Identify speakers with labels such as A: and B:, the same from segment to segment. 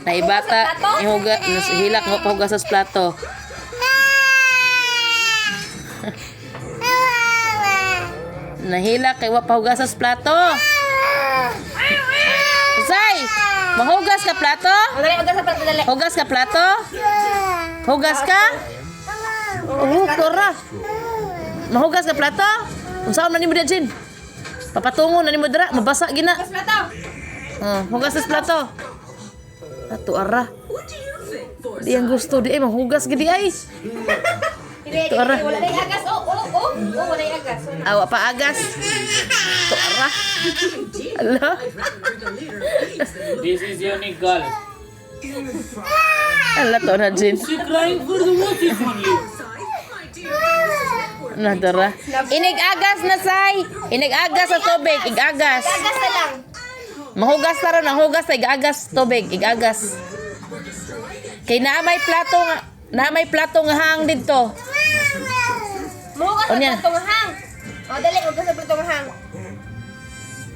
A: Naibata, ihuga, hilak mo pahugas sa plato. Nahilak kay wa pahugas sa plato. Say, mahugas ka plato?
B: Dali, hugas sa plato, dali.
A: Hugas ka plato? Hugas ka? Oh, tora. Mahugas ka plato? Unsaon man nimo dira, Jin? Papatungo na nimo dira, mabasa gina.
B: Hugas plato.
A: Oh, hugas sa plato. Ato ara. Di ang gusto di ay mahugas gidi ay.
B: Dili,
A: Ito, ara.
B: wala na agas. Oh. Oh, wala yung agas. Wala.
A: Awa pa agas. Ato ara. Ala.
C: This is unique girl.
A: Ala to na, Jin.
C: She crying for the watches only.
A: Na dara. Inig-agas na say. Inig-agas sa tubig, ig-agas.
B: Agas na lang.
A: Mahugas na ron, ang hugas na ig-agas tubig, ig-agas. Kay naa may plato nga, naa may plato nga hang didto.
B: Mahugas sa
A: Unya.
B: plato nga hang. Oh, dali, hugas sa plato nga hang.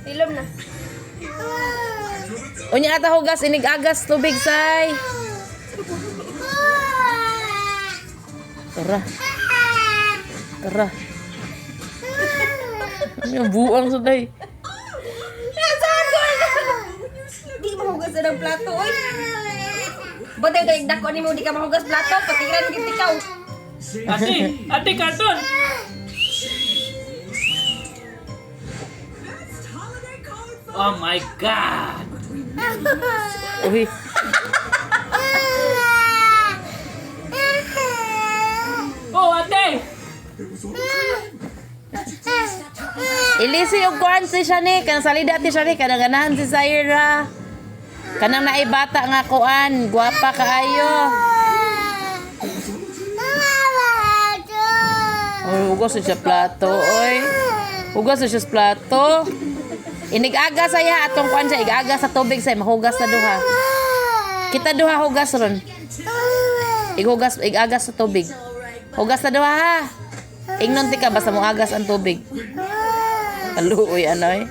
B: Silom na.
A: Unya ata hugas inig-agas tubig say. Tara. Tara. Ano yung buang sa day?
B: Nasaan ko? Di mahugas na ng plato, oy. Batay kay dako nimo di ka mahugas plato, patiran gid ikaw.
C: Ate, ate cartoon. Oh my God.
A: Uy.
C: Oh, ate.
A: Ilisi og kuan si Shani, kanang salida ti Shani, kanang ganahan si Zaira. Kanang naay bata nga kuan, gwapa kaayo. Oy, hugas na siya plato, oy. Hugas na siya sa plato. Inigaga saya atong kuan siya, igaga sa tubig say mahugas na duha. Kita duha hugas ron. Ighugas, igagas sa tubig. Hugas na duha ha. Ingnon ti ka basta mo agas ang tubig. Kaluoy anoy.